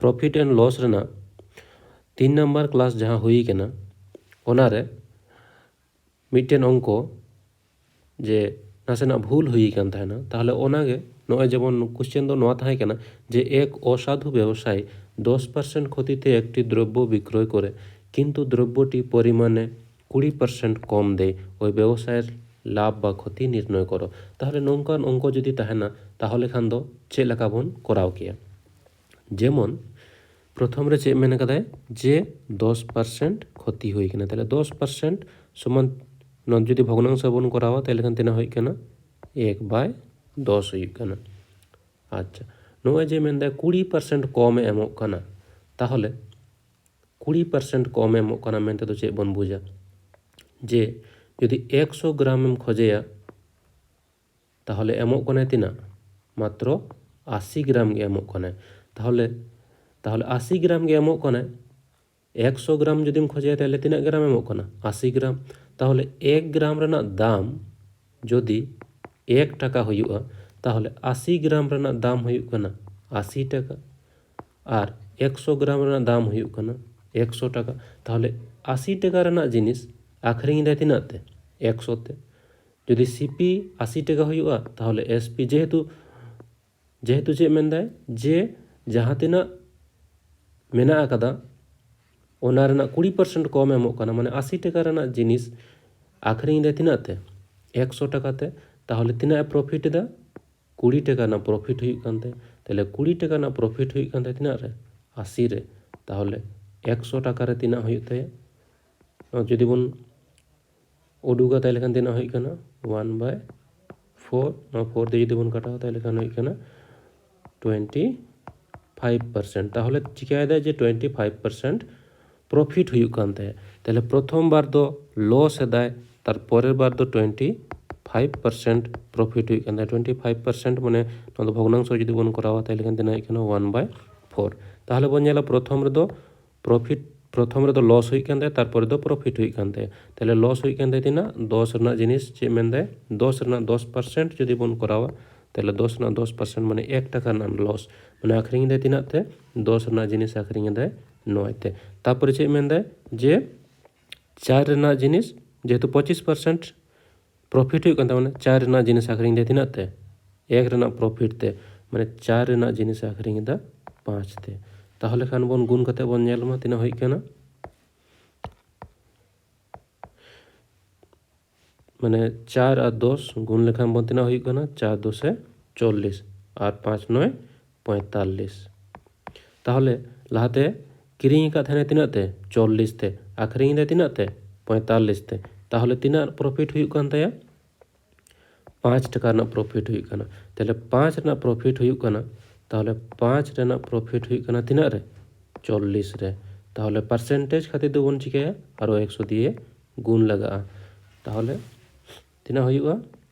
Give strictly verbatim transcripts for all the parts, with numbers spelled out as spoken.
profit and loss ᱨᱮᱱᱟᱜ ᱛᱤᱱ number class ᱡᱟᱦᱟᱸ ᱦᱩᱭ ᱠᱟᱱᱟ, ᱚᱱᱟᱨᱮ ᱢᱤᱫᱴᱮᱱ ᱚᱝᱠᱚ ᱡᱮ ᱱᱟᱥᱮᱱᱟᱜ ᱵᱷᱩᱞ ᱦᱩᱭ ᱠᱟᱱ ᱛᱟᱦᱮᱱᱟ, ᱛᱟᱦᱚᱞᱮ ᱚᱱᱟᱜᱮ ᱱᱚᱜᱼᱚᱭ ᱡᱮᱢᱚᱱ ᱠᱚᱥᱪᱮᱱ ᱫᱚ ᱱᱚᱣᱟ ᱛᱟᱦᱮᱸ ᱠᱟᱱᱟ ᱡᱮ ᱮᱠ ᱚᱥᱟᱫᱷᱩ ᱵᱮᱵᱚᱥᱟᱭᱤ ᱫᱚᱥ ᱯᱟᱨᱥᱮᱱᱴ ᱠᱷᱚᱛᱤᱛᱮ ᱮᱠᱴᱤ ᱫᱨᱚᱵᱽᱵᱚ ᱵᱤᱠᱨᱚᱭ ᱠᱚᱨᱮ, ᱠᱤᱱᱛᱩ ᱫᱨᱚᱵᱽᱵᱚᱴᱤ ᱯᱚᱨᱤᱢᱟᱱᱮ ᱠᱩᱲᱤ ᱯᱟᱨᱥᱮᱱᱴ ᱠᱚᱢ ᱫᱮᱭ, ᱳᱭ ᱵᱮᱵᱚᱥᱟᱭᱮᱨ ᱞᱟᱵᱷ ᱵᱟ ᱠᱷᱚᱛᱤ ᱱᱤᱨᱱᱚᱭ ᱠᱚᱨᱚ᱾ ᱛᱟᱦᱚᱞᱮ ᱱᱚᱝᱠᱟᱱ ᱚᱝᱠᱚ ᱡᱩᱫᱤ ᱛᱟᱦᱮᱱᱟ, ᱛᱟᱦᱚᱞᱮ ᱠᱷᱟᱱ ᱫᱚ ᱪᱮᱫ ᱞᱮᱠᱟ ᱵᱚᱱ ᱠᱚᱨᱟᱣ ᱠᱮᱭᱟ? ᱡᱮᱢᱚᱱ ᱯᱨᱚᱛᱷᱚᱢ ᱨᱮ ᱪᱮᱫ ᱢᱮᱱ ᱠᱟᱫᱟᱭ ᱡᱮ ᱫᱚᱥ ᱯᱟᱨᱥᱮᱱᱴ ᱠᱷᱚᱛᱤ ᱦᱩᱭ ᱠᱟᱱᱟ, ᱛᱟᱦᱚᱞᱮ ᱫᱚᱥ ᱯᱟᱨᱥᱮᱱᱴ ᱥᱚᱢᱟᱱ, ᱱᱚᱣᱟ ᱡᱩᱫᱤ ᱵᱷᱚᱜᱽᱱᱟᱝᱥᱚ ᱵᱚᱱ ᱠᱚᱨᱟᱣᱟ, ᱛᱟᱦᱚᱞᱮ ᱠᱷᱟᱱ ᱛᱤᱱᱟᱹᱜ ᱦᱩᱭᱩᱜ ᱠᱟᱱᱟ? ᱮᱠ ᱵᱟᱭ ᱫᱚᱥ ᱦᱩᱭᱩᱜ ᱠᱟᱱᱟ᱾ ᱟᱪᱪᱷᱟ, ᱱᱚᱜᱼᱚᱭ ᱡᱮ ᱢᱮᱱᱫᱟᱭ ᱠᱩᱲᱤ ᱯᱟᱨᱥᱮᱱᱴ ᱠᱚᱢᱮ ᱮᱢᱚᱜ ᱠᱟᱱᱟ, ᱛᱟᱦᱚᱞᱮ ᱠᱩᱲᱤ ᱯᱟᱨᱥᱮᱱᱴ ᱠᱚᱢᱮ ᱮᱢᱚᱜ ᱠᱟᱱᱟ ᱢᱮᱱᱛᱮ ᱫᱚ ᱪᱮᱫ ᱵᱚᱱ ᱵᱩᱡᱟ? ᱡᱮ ᱡᱩᱫᱤ ᱮᱠᱥᱚ ᱜᱨᱟᱢ ᱮᱢ ᱠᱷᱚᱡᱮᱭᱟ, ᱛᱟᱦᱚᱞᱮ ᱮᱢᱚᱜ ᱠᱟᱱᱟᱭ ᱛᱤᱱᱟᱹᱜ? ᱢᱟᱛᱨᱚ ᱟᱥᱤ ᱜᱨᱟᱢ ᱜᱮ ᱮᱢᱚᱜ ᱠᱟᱱᱟᱭ᱾ ᱛᱟᱦᱚᱞᱮ, ᱛᱟᱦᱚᱞᱮ ᱟᱥᱤ ᱜᱨᱟᱢ ᱜᱮ ᱮᱢᱚᱜ ᱠᱟᱱᱟᱭ᱾ ᱮᱠᱥᱚ ᱜᱨᱟᱢ ᱡᱩᱫᱤᱢ ᱠᱷᱚᱡᱮᱭᱟ, ᱛᱟᱦᱚᱞᱮ ᱛᱤᱱᱟᱹᱜ ᱜᱨᱟᱢ ᱮᱢᱚᱜ ᱠᱟᱱᱟ? ᱟᱥᱤ ᱜᱨᱟᱢ᱾ ᱛᱟᱦᱚᱞᱮ ᱮᱠ ᱜᱨᱟᱢ ᱨᱮᱱᱟᱜ ᱫᱟᱢ ᱡᱩᱫᱤ ᱮᱠ ᱴᱟᱠᱟ ᱦᱩᱭᱩᱜᱼᱟ, ᱛᱟᱦᱚᱞᱮ ᱟᱥᱤ ᱜᱨᱟᱢ ᱨᱮᱱᱟᱜ ᱫᱟᱢ ᱦᱩᱭᱩᱜ ᱠᱟᱱᱟ ᱟᱥᱤ ᱴᱟᱠᱟ, ᱟᱨ ᱮᱠᱥᱚ ᱜᱨᱟᱢ ᱨᱮᱱᱟᱜ ᱫᱟᱢ ᱦᱩᱭᱩᱜ ᱠᱟᱱᱟ ᱮᱠᱥᱚ ᱴᱟᱠᱟ᱾ ᱛᱟᱦᱚᱞᱮ ᱟᱥᱤ ᱴᱟᱠᱟ ᱨᱮᱱᱟᱜ ᱡᱤᱱᱤᱥ ᱟᱹᱠᱷᱨᱤᱧ ᱮᱫᱟᱭ ᱛᱤᱱᱟᱹᱜ ᱛᱮ? ᱮᱠᱥᱚ ᱛᱮ᱾ ᱡᱩᱫᱤ ᱥᱤᱯᱤ ᱟᱥᱤ ᱴᱟᱠᱟ ᱦᱩᱭᱩᱜᱼᱟ, ᱛᱟᱦᱚᱞᱮ ᱮᱥᱯᱤ ᱡᱮᱦᱮᱛᱩ, ᱡᱮᱦᱮᱛᱩ ᱪᱮᱫ ᱢᱮᱱᱫᱟᱭ ᱡᱮ ᱡᱟᱦᱟᱸ ᱛᱤᱱᱟᱹᱜ ᱢᱮᱱᱟᱜ ᱟᱠᱟᱫᱟ, ᱚᱱᱟ ᱨᱮᱱᱟᱜ ᱠᱩᱲᱤ ᱯᱟᱨᱥᱮᱱᱴ ᱠᱚᱢ ᱮᱢᱚᱜ ᱠᱟᱱᱟ, ᱢᱟᱱᱮ ᱟᱥᱤ ᱴᱟᱠᱟ ᱨᱮᱱᱟᱜ ᱡᱤᱱᱤᱥ ᱟᱹᱠᱷᱨᱤᱧ ᱮᱫᱟᱭ ᱛᱤᱱᱟᱹᱜ ᱛᱮ? ᱮᱠᱥᱚ ᱴᱟᱠᱟ ᱛᱮ᱾ ᱛᱟᱦᱚᱞᱮ ᱛᱤᱱᱟᱹᱜ ᱮ ᱯᱨᱚᱯᱷᱤᱴ ᱮᱫᱟ? ᱠᱩᱲᱤ ᱴᱟᱠᱟ ᱨᱮᱱᱟᱜ ᱯᱨᱚᱯᱷᱤᱴ ᱦᱩᱭᱩᱜ ᱠᱟᱱ ᱛᱟᱭᱟ᱾ ᱛᱟᱦᱚᱞᱮ ᱠᱩᱲᱤ ᱴᱟᱠᱟ ᱨᱮᱱᱟᱜ ᱯᱨᱚᱯᱷᱤᱴ ᱦᱩᱭᱩᱜ ᱠᱟᱱ ᱛᱟᱭᱟ ᱛᱤᱱᱟᱹᱜ ᱨᱮ? ᱟᱥᱤ ᱨᱮ᱾ ᱛᱟᱦᱚᱞᱮ ᱮᱠᱥᱚ ᱴᱟᱠᱟ ᱨᱮ ᱛᱤᱱᱟᱹᱜ ᱦᱩᱭᱩᱜ ᱛᱟᱭᱟ? ᱱᱚᱣᱟ ᱡᱩᱫᱤ ᱵᱚᱱ ᱩᱰᱩᱠᱟ, ᱛᱟᱦᱚᱞᱮ ᱠᱷᱟᱱ ᱛᱤᱱᱟᱹᱜ ᱦᱩᱭᱩᱜ ᱠᱟᱱᱟ? ᱚᱣᱟᱱ ᱵᱟᱭ ᱯᱷᱳᱨ᱾ ᱱᱚᱣᱟ ᱯᱷᱳᱨ ᱛᱮ ᱡᱩᱫᱤ ᱵᱚᱱ ᱠᱟᱴᱟᱣᱟ, ᱛᱟᱦᱚᱞᱮ ᱠᱷᱟᱱ ᱦᱩᱭᱩᱜ ᱠᱟᱱᱟ ᱴᱩᱭᱮᱱᱴᱤ ᱯᱷᱟᱭᱤᱵᱷ ᱯᱟᱨᱥᱮᱱᱴ᱾ ᱛᱟᱦᱚᱞᱮ ᱪᱤᱠᱟᱹᱭᱮᱫᱟᱭ ᱡᱮ ᱴᱩᱭᱮᱱᱴᱤ ᱯᱷᱟᱭᱤᱵᱷ ᱯᱟᱨᱥᱮᱱᱴ ᱯᱨᱚᱯᱷᱤᱴ ᱦᱩᱭᱩᱜ ᱠᱟᱱ ᱛᱟᱭᱟ᱾ ᱛᱟᱦᱚᱞᱮ ᱯᱨᱚᱛᱷᱚᱢ ᱵᱟᱨ ᱫᱚ ᱞᱚᱥ ᱮᱫᱟᱭ, ᱛᱟᱨ ᱯᱚᱨᱮᱨ ᱵᱟᱨ ᱫᱚ ᱴᱩᱭᱮᱱᱴᱤ ᱯᱷᱟᱭᱤᱵᱷ ᱯᱟᱨᱥᱮᱱᱴ ᱯᱨᱚᱯᱷᱤᱴ ᱦᱩᱭᱩᱜ ᱠᱟᱱ ᱛᱟᱭᱟ᱾ ᱴᱩᱭᱮᱱᱴᱤ ᱯᱷᱟᱭᱤᱵᱷ ᱯᱟᱨᱥᱮᱱᱴ, ᱢᱟᱱᱮ ᱱᱚᱣᱟ ᱫᱚ ᱵᱷᱚᱜᱽᱱᱟᱝᱥᱚ ᱡᱩᱫᱤ ᱵᱚᱱ ᱠᱚᱨᱟᱣᱟ, ᱛᱟᱦᱚᱞᱮ ᱠᱷᱟᱱ ᱛᱤᱱᱟᱹᱜ ᱦᱩᱭᱩᱜ ᱠᱟᱱᱟ? ᱚᱣᱟᱱ ᱵᱟᱭ ᱯᱷᱳᱨ᱾ ᱛᱟᱦᱚᱞᱮ ᱵᱚᱱ ᱧᱮᱞᱟ ᱯᱨᱚᱛᱷᱚᱢ ᱨᱮᱫᱚ ᱯᱨᱚᱯᱷᱤᱴ, ᱯᱨᱚᱛᱷᱚᱢ ᱨᱮᱫᱚ ᱞᱚᱥ ᱦᱩᱭᱩᱜ ᱠᱟᱱ ᱛᱟᱭᱟ, ᱛᱟᱨᱯᱚᱨᱮ ᱫᱚ ᱯᱨᱚᱯᱷᱤᱴ ᱦᱩᱭᱩᱜ ᱠᱟᱱ ᱛᱟᱭᱟ᱾ ᱛᱟᱦᱚᱞᱮ ᱞᱚᱥ ᱦᱩᱭᱩᱜ ᱠᱟᱱ ᱛᱟᱭᱟ ᱛᱤᱱᱟᱹᱜ? ᱫᱚᱥ ᱨᱮᱱᱟᱜ ᱡᱤᱱᱤᱥ ᱪᱮᱫ ᱢᱮᱱᱫᱟᱭ? ᱫᱚᱥ ᱨᱮᱱᱟᱜ ᱫᱚᱥ ᱯᱟᱨᱥᱮᱱᱴ ᱡᱩᱫᱤ ᱵᱚᱱ ᱠᱚᱨᱟᱣᱟ, ᱛᱟᱦᱚᱞᱮ ᱫᱚᱥ ᱨᱮᱱᱟᱜ ᱫᱚᱥ ᱯᱟᱨᱥᱮᱱᱴ ᱢᱟᱱᱮ ᱮᱠ ᱴᱟᱠᱟ ᱨᱮᱱᱟᱜ ᱞᱚᱥ᱾ ᱢᱟᱱᱮ ᱟᱹᱠᱷᱨᱤᱧ ᱮᱫᱟᱭ ᱛᱤᱱᱟᱹᱜ ᱛᱮ? ᱫᱚᱥ ᱨᱮᱱᱟᱜ ᱡᱤᱱᱤᱥ ᱟᱹᱠᱷᱨᱤᱧ ᱮᱫᱟᱭ ᱱᱚᱭ ᱛᱮ᱾ ᱛᱟᱨᱯᱚᱨᱮ ᱪᱮᱫ ᱢᱮᱱᱫᱟᱭ? ᱡᱮ ᱪᱟᱨ ᱨᱮᱱᱟᱜ ᱡᱤᱱᱤᱥ ᱡᱮᱦᱮᱛᱩ ᱯᱚᱸᱪᱤᱥ ᱯᱟᱨᱥᱮᱱᱴ ᱯᱨᱚᱯᱷᱤᱴ ᱦᱩᱭᱩᱜ ᱠᱟᱱ ᱛᱟᱵᱚᱱᱟ, ᱪᱟᱨ ᱨᱮᱱᱟᱜ ᱡᱤᱱᱤᱥ ᱟᱹᱠᱷᱨᱤᱧ ᱮᱫᱟᱭ ᱛᱤᱱᱟᱹᱜ ᱛᱮ? ᱮᱠ ᱨᱮᱱᱟᱜ ᱯᱨᱚᱯᱷᱤᱴ ᱛᱮ, ᱢᱟᱱᱮ ᱪᱟᱨ ᱨᱮᱱᱟᱜ ᱡᱤᱱᱤᱥ ᱟᱹᱠᱷᱨᱤᱧ ᱮᱫᱟ ᱯᱟᱸᱪ ᱛᱮ᱾ ᱛᱟᱦᱚᱞᱮ ᱠᱷᱟᱱ ᱵᱚᱱ ᱜᱩᱱ ᱠᱟᱛᱮ ᱵᱚᱱ ᱧᱮᱞ ᱢᱟ ᱛᱤᱱᱟᱹᱜ ᱦᱩᱭᱩᱜ ᱠᱟᱱᱟ᱾ ᱢᱟᱱᱮ ᱪᱟᱨ ᱟᱨ ᱫᱚᱥ ᱜᱩᱱ ᱞᱮᱠᱷᱟᱱ ᱵᱚᱱ ᱛᱤᱱᱟᱹᱜ ᱦᱩᱭᱩᱜ ᱠᱟᱱᱟ? ᱪᱟᱨ ᱫᱚᱥᱮ ᱪᱚᱞᱞᱤᱥ ᱟᱨ ᱯᱟᱸᱪ ᱱᱚᱭ ᱯᱚᱸᱭᱛᱟᱞᱞᱤᱥ᱾ ᱛᱟᱦᱚᱞᱮ ᱞᱟᱦᱟᱛᱮ ᱠᱤᱨᱤᱧ ᱟᱠᱟᱫ ᱛᱟᱦᱮᱱᱟᱭ ᱛᱤᱱᱟᱹᱜ ᱛᱮ? ᱪᱚᱞᱞᱤᱥ ᱛᱮ᱾ ᱟᱹᱠᱷᱨᱤᱧ ᱮᱫᱟᱭ ᱛᱤᱱᱟᱹᱜ ᱛᱮ? ᱯᱚᱸᱭᱛᱟᱞᱞᱤᱥ ᱛᱮ᱾ ᱛᱟᱦᱚᱞᱮ ᱛᱤᱱᱟᱹᱜ ᱯᱨᱚᱯᱷᱤᱴ ᱦᱩᱭᱩᱜ ᱠᱟᱱ ᱛᱟᱭᱟ? ᱯᱟᱸᱪ ᱴᱟᱠᱟ ᱨᱮᱱᱟᱜ ᱯᱨᱚᱯᱷᱤᱴ ᱦᱩᱭᱩᱜ ᱠᱟᱱᱟ᱾ ᱛᱟᱦᱚᱞᱮ ᱯᱟᱸᱪ ᱨᱮᱱᱟᱜ ᱯᱨᱚᱯᱷᱤᱴ ᱦᱩᱭᱩᱜ ᱠᱟᱱᱟ, ᱛᱟᱦᱚᱞᱮ ᱯᱟᱸᱪ ᱨᱮᱱᱟᱜ ᱯᱨᱚᱯᱷᱤᱴ ᱦᱩᱭᱩᱜ ᱠᱟᱱᱟ ᱛᱤᱱᱟᱹᱜ ᱨᱮ? ᱪᱚᱞᱞᱤᱥ ᱨᱮ᱾ ᱛᱟᱦᱚᱞᱮ ᱯᱟᱨᱥᱮᱱᱴᱮᱡᱽ ᱠᱷᱟᱹᱛᱤᱨ ᱫᱚᱵᱚᱱ ᱪᱤᱠᱟᱹᱭᱟ? ᱟᱨᱚ ᱮᱠᱥᱚ ᱫᱤᱭᱮ ᱜᱩᱱ ᱞᱟᱜᱟᱜᱼᱟ᱾ ᱛᱟᱦᱚᱞᱮ ᱛᱤᱱᱟᱹᱜ ᱦᱩᱭᱩᱜᱼᱟ?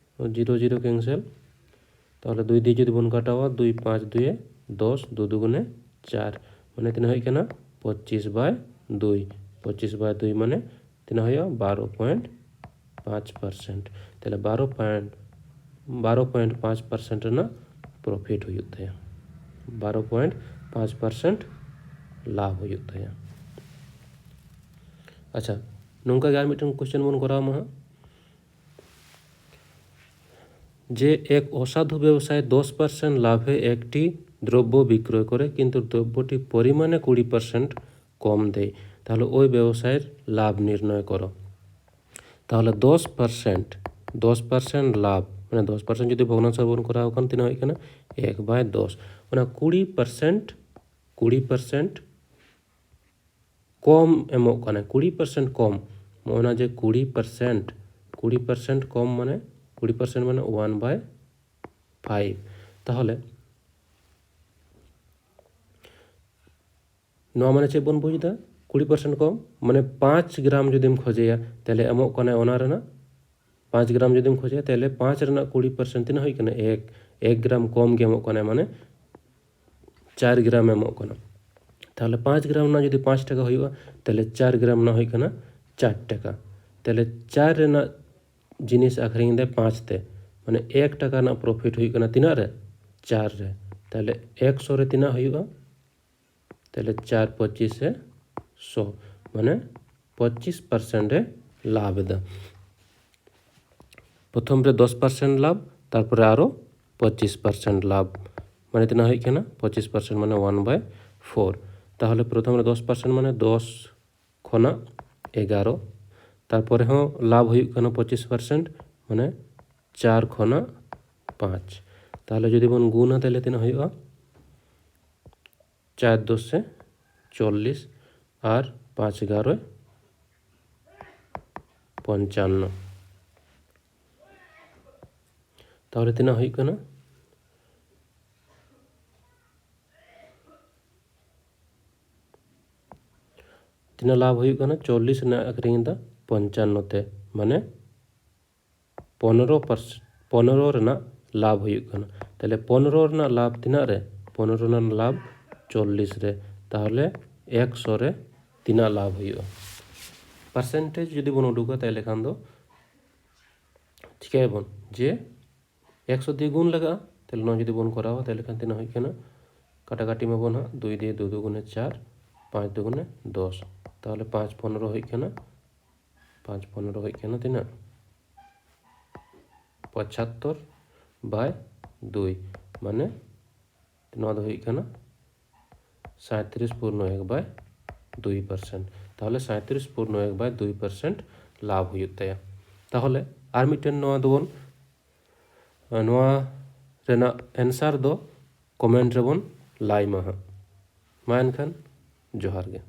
Zero zero cancel. ᱛᱟᱦᱚᱞᱮ ᱫᱩᱭ ᱫᱤᱭᱮ ᱡᱩᱫᱤ ᱵᱚᱱ ᱠᱟᱴᱟᱣᱟ, ᱫᱩᱭ ᱯᱟᱸᱪ ᱫᱩᱭᱮ ᱫᱚᱥ, ᱫᱩ ᱫᱩᱜᱩᱱᱮ ᱪᱟᱨ, ᱢᱟᱱᱮ ᱛᱤᱱᱟᱹᱜ ᱦᱩᱭᱩᱜ ᱠᱟᱱᱟ? ᱯᱚᱸᱪᱤᱥ ᱵᱟᱭ ᱫᱩᱭ᱾ ᱯᱚᱸᱪᱤᱥ ᱵᱟᱭ ᱫᱩᱭ ᱢᱟᱱᱮ ᱛᱤᱱᱟᱹᱜ ᱦᱩᱭᱩᱜᱼᱟ? ᱵᱟᱨᱚ ᱯᱚᱭᱮᱱᱴ ᱯᱟᱸᱪ ᱯᱟᱨᱥᱮᱱᱴ᱾ ᱛᱟᱦᱚᱞᱮ ᱵᱟᱨᱚ ᱯᱚᱭᱮᱱᱴ, ᱵᱟᱨᱚ ᱯᱚᱭᱮᱱᱴ ᱯᱟᱸᱪ ᱯᱟᱨᱥᱮᱱᱴ ᱨᱮᱱᱟᱜ ᱯᱨᱚᱯᱷᱤᱴ ᱦᱩᱭᱩᱜ ᱛᱟᱭᱟ, ᱵᱟᱨᱚ ᱯᱚᱭᱮᱱᱴ ᱯᱟᱸᱪ ᱯᱟᱨᱥᱮᱱᱴ ᱞᱟᱵᱷ ᱦᱩᱭᱩᱜ ᱛᱟᱭᱟ᱾ ᱟᱪᱪᱷᱟ, ᱱᱚᱝᱠᱟ ᱜᱮ ᱟᱨ ᱢᱤᱫᱴᱮᱱ ᱠᱚᱥᱪᱮᱱ ᱵᱚᱱ ᱠᱚᱨᱟᱣ ᱢᱟ ᱦᱟᱸᱜ, যে এক অসাধু ব্যবসায়ী দশ পার্সেন্ট লাভে একটি দ্রব্য বিক্রয় করে, কিন্তু দ্রব্যটি পরিমাণে কুড়ি পার্সেন্ট কম দেয়, তাহলে ওই ব্যবসায়ীর লাভ নির্ণয় করো। তাহলে দশ পার্সেন্ট, দশ পার্সেন্ট লাভ, ᱢᱟᱱᱮ ᱫᱚᱥ ᱯᱟᱨᱥᱮᱱᱴ ᱡᱩᱫᱤ ᱵᱷᱚᱜᱽᱱᱟᱝᱥᱚ ᱵᱚᱱ ᱠᱚᱨᱟᱣ ᱠᱷᱟᱱ ᱛᱤᱱᱟᱹᱜ ᱦᱩᱭᱩᱜ ᱠᱟᱱᱟ? ᱮᱠ ᱵᱟᱭ ᱫᱚᱥ᱾ ᱚᱱᱟ ᱠᱩᱲᱤ ᱯᱟᱨᱥᱮᱱᱴ, ᱠᱩᱲᱤ ᱯᱟᱨᱥᱮᱱᱴ ᱠᱚᱢ ᱮᱢᱚᱜ ᱠᱟᱱᱟ, ᱠᱩᱲᱤ ᱯᱟᱨᱥᱮᱱᱴ ᱠᱚᱢ᱾ ᱚᱱᱟ ᱡᱮ ᱠᱩᱲᱤ ᱯᱟᱨᱥᱮᱱᱴ, ᱠᱩᱲᱤ ᱯᱟᱨᱥᱮᱱᱴ ᱠᱚᱢ ᱢᱟᱱᱮ, ᱠᱩᱲᱤ ᱯᱟᱨᱥᱮᱱᱴ ᱢᱟᱱᱮ ᱚᱣᱟᱱ ᱵᱟᱭ ᱯᱷᱟᱭᱤᱵᱷ᱾ ᱛᱟᱦᱚᱞᱮ ᱱᱚᱣᱟ ᱢᱟᱱᱮ ᱪᱮᱫ ᱵᱚᱱ ᱵᱩᱡᱽ ᱮᱫᱟ? ᱠᱩᱲᱤ ᱯᱟᱨᱥᱮᱱᱴ ᱠᱚᱢ ᱢᱟᱱᱮ ᱯᱟᱸᱪ ᱜᱨᱟᱢ ᱡᱩᱫᱤᱢ ᱠᱷᱚᱡᱮᱭᱟ, ᱛᱟᱦᱚᱞᱮ ᱮᱢᱚᱜ ᱠᱟᱱᱟᱭ ᱚᱱᱟ ᱨᱮᱱᱟᱜ, ᱯᱟᱸᱪ ᱜᱨᱟᱢ ᱡᱩᱫᱤᱢ ᱠᱷᱚᱡᱮᱭᱟ, ᱛᱟᱦᱚᱞᱮ ᱯᱟᱸᱪ ᱨᱮᱱᱟᱜ ᱠᱩᱲᱤ ᱯᱟᱨᱥᱮᱱᱴ ᱛᱤᱱᱟᱹᱜ ᱦᱩᱭᱩᱜ ᱠᱟᱱᱟ? ᱮᱠ, ᱮᱠ ᱜᱨᱟᱢ ᱠᱚᱢ ᱜᱮ ᱮᱢᱚᱜ ᱠᱟᱱᱟᱭ, ᱢᱟᱱᱮ ᱪᱟᱨ ᱜᱨᱟᱢ ᱮᱢᱚᱜ ᱠᱟᱱᱟ᱾ ᱛᱟᱦᱚᱞᱮ ᱯᱟᱸᱪ ᱜᱨᱟᱢ ᱨᱮᱱᱟᱜ ᱡᱩᱫᱤ ᱯᱟᱸᱪ ᱴᱟᱠᱟ ᱦᱩᱭᱩᱜᱼᱟ, ᱛᱟᱦᱚᱞᱮ ᱪᱟᱨ ᱜᱨᱟᱢ ᱨᱮᱱᱟᱜ ᱦᱩᱭᱩᱜ ᱠᱟᱱᱟ ᱪᱟᱨ ᱴᱟᱠᱟ᱾ ᱛᱟᱦᱚᱞᱮ ᱪᱟᱨ ᱨᱮᱱᱟᱜ ᱡᱤᱱᱤᱥ ᱟᱹᱠᱷᱨᱤᱧ ᱮᱫᱟᱭ ᱯᱟᱸᱪ ᱛᱮ, ᱢᱟᱱᱮ ᱮᱠ ᱴᱟᱠᱟ ᱨᱮᱱᱟᱜ ᱯᱨᱚᱯᱷᱤᱴ ᱦᱩᱭᱩᱜ ᱠᱟᱱᱟ ᱛᱤᱱᱟᱹᱜ ᱨᱮ? ᱪᱟᱨ ᱨᱮ᱾ ᱛᱟᱦᱚᱞᱮ ᱮᱠᱥᱚ ᱨᱮ ᱛᱤᱱᱟᱹᱜ ᱦᱩᱭᱩᱜᱼᱟ? ᱛᱟᱦᱚᱞᱮ ᱪᱟᱨ ᱯᱚᱸᱪᱤᱥᱮ ᱥᱚ, ᱢᱟᱱᱮ ᱯᱚᱸᱪᱤᱥ ᱯᱟᱨᱥᱮᱱᱴ ᱮ ᱞᱟᱵᱷ ᱮᱫᱟ᱾ ᱯᱨᱚᱛᱷᱚᱢ ᱨᱮ ᱫᱚᱥ ᱯᱟᱨᱥᱮᱱᱴ ᱞᱟᱵᱷ, ᱛᱟᱨᱯᱚᱨᱮ ᱟᱨᱚ ᱯᱚᱸᱪᱤᱥ ᱯᱟᱨᱥᱮᱱᱴ ᱞᱟᱵᱷ, ᱢᱟᱱᱮ ᱛᱤᱱᱟᱹᱜ ᱦᱩᱭᱩᱜ ᱠᱟᱱᱟ? ᱯᱚᱸᱪᱤᱥ ᱯᱟᱨᱥᱮᱱᱴ ᱢᱟᱱᱮ ᱚᱣᱟᱱ ᱵᱟᱭ ᱯᱷᱳᱨ᱾ ᱛᱟᱦᱚᱞᱮ ᱯᱨᱚᱛᱷᱚᱢ ᱨᱮ ᱫᱚᱥ ᱯᱟᱨᱥᱮᱱᱴ ᱢᱟᱱᱮ ᱫᱚᱥ ᱠᱷᱚᱱᱟᱜ ᱮᱜᱟᱨᱚ, ᱛᱟᱨᱯᱚᱨᱮ ᱦᱚᱸ ᱞᱟᱵᱷ ᱦᱩᱭᱩᱜ ᱠᱟᱱᱟ ᱯᱚᱸᱪᱤᱥ ᱯᱟᱨᱥᱮᱱᱴ, ᱢᱟᱱᱮ ᱪᱟᱨ ᱠᱷᱚᱱᱟᱜ ᱯᱟᱸᱪ᱾ ᱛᱟᱦᱚᱞᱮ ᱡᱩᱫᱤ ᱵᱚᱱ ᱜᱩᱱᱟ, ᱛᱟᱦᱚᱞᱮ ᱛᱤᱱᱟᱹᱜ ᱦᱩᱭᱩᱜᱼᱟ? ᱪᱟᱨ ᱫᱚᱥᱮ ᱪᱚᱞᱞᱤᱥ ᱟᱨ ᱯᱟᱸᱪ ᱮᱜᱟᱨᱚᱭ ᱯᱚᱧᱪᱟᱱᱱᱚ᱾ ᱛᱟᱦᱚᱞᱮ ᱛᱤᱱᱟᱹᱜ ᱦᱩᱭᱩᱜ ᱠᱟᱱᱟ? ᱛᱤᱱᱟᱹᱜ ᱞᱟᱵᱷ ᱦᱩᱭᱩᱜ ᱠᱟᱱᱟ? ᱪᱚᱞᱞᱤᱥ ᱨᱮᱱᱟᱜ ᱟᱹᱠᱷᱨᱤᱧ ᱮᱫᱟ ᱯᱚᱧᱪᱟᱱᱱᱚ ᱛᱮ, ᱢᱟᱱᱮ ᱯᱚᱱᱨᱚ ᱯᱟᱨᱥᱮᱱᱴ, ᱯᱚᱱᱨᱚ ᱨᱮᱱᱟᱜ ᱞᱟᱵᱷ ᱦᱩᱭᱩᱜ ᱠᱟᱱᱟ᱾ ᱛᱟᱦᱚᱞᱮ ᱯᱚᱱᱨᱚ ᱨᱮᱱᱟᱜ ᱞᱟᱵᱷ ᱛᱤᱱᱟᱹᱜ ᱨᱮ? ᱯᱚᱱᱨᱚ ᱨᱮᱱᱟᱜ ᱞᱟᱵᱷ ᱪᱚᱞᱞᱤᱥ ᱨᱮ᱾ ᱛᱟᱦᱚᱞᱮ ᱮᱠᱥᱚ ᱨᱮ ᱛᱤᱱᱟᱹᱜ ᱞᱟᱵᱷ ᱦᱩᱭᱩᱜᱼᱟ? ᱯᱟᱨᱥᱮᱱᱴᱮᱡᱽ ᱡᱩᱫᱤ ᱵᱚᱱ ᱩᱰᱩᱠᱟ, ᱛᱟᱦᱚᱞᱮ ᱠᱷᱟᱱ ᱫᱚ ᱪᱤᱠᱟᱹᱭᱟᱵᱚᱱ ᱡᱮ ᱮᱠᱥᱚ ᱫᱤᱭᱮ ᱜᱩᱱ ᱞᱟᱜᱟᱜᱼᱟ᱾ ᱛᱟᱦᱚᱞᱮ ᱱᱚᱣᱟ ᱡᱩᱫᱤ ᱵᱚᱱ ᱠᱚᱨᱟᱣᱟ, ᱛᱟᱦᱚᱞᱮ ᱠᱷᱟᱱ ᱛᱤᱱᱟᱹᱜ ᱦᱩᱭᱩᱜ ᱠᱟᱱᱟ? ᱠᱟᱴᱟᱠᱟᱴᱤ ᱢᱟᱵᱚᱱ ᱦᱟᱸᱜ, ᱫᱩᱭ ᱫᱤᱭᱮ ᱫᱩ ᱫᱩᱜᱩᱱᱮ ᱪᱟᱨ, ᱯᱟᱸᱪ ᱫᱩᱜᱩᱱᱮ ᱫᱚᱥ, ᱛᱟᱦᱚᱞᱮ ᱯᱟᱸᱪ ᱯᱚᱱᱨᱚ ᱦᱩᱭᱩᱜ ᱠᱟᱱᱟ, ᱯᱟᱸᱪ ᱯᱚᱱᱨᱚ ᱦᱩᱭᱩᱜ ᱠᱟᱱᱟ ᱛᱤᱱᱟᱹᱜ? ᱯᱚᱸᱪᱟᱛᱛᱳᱨ ᱵᱟᱭ ᱫᱩᱭ, ᱢᱟᱱᱮ ᱱᱚᱣᱟ ᱫᱚ ᱦᱩᱭᱩᱜ ᱠᱟᱱᱟ ᱥᱟᱸᱭᱛᱨᱤᱥ ᱯᱩᱨᱱᱚ ᱮᱠ ᱵᱟᱭ ᱫᱩᱭ ᱯᱟᱨᱥᱮᱱᱴ᱾ ᱛᱟᱦᱚᱞᱮ ᱥᱟᱸᱭᱛᱨᱤᱥ ᱯᱩᱨᱱᱚ ᱮᱠ ᱵᱟᱭ ᱫᱩᱭ ᱯᱟᱨᱥᱮᱱᱴ ᱞᱟᱵᱷ ᱦᱩᱭᱩᱜ ᱛᱟᱭᱟ᱾ ᱛᱟᱦᱚᱞᱮ ᱟᱨ ᱢᱤᱫᱴᱮᱱ ᱱᱚᱣᱟ ᱫᱚᱵᱚᱱ, ᱱᱚᱣᱟ ᱨᱮᱱᱟᱜ ᱮᱱᱥᱟᱨ ᱫᱚ ᱠᱚᱢᱮᱱᱴ ᱨᱮᱵᱚᱱ ᱞᱟᱭ ᱢᱟ ᱦᱟᱸᱜ᱾ ᱢᱟ ᱮᱱᱠᱷᱟᱱ ᱡᱚᱦᱟᱨ ᱜᱮ᱾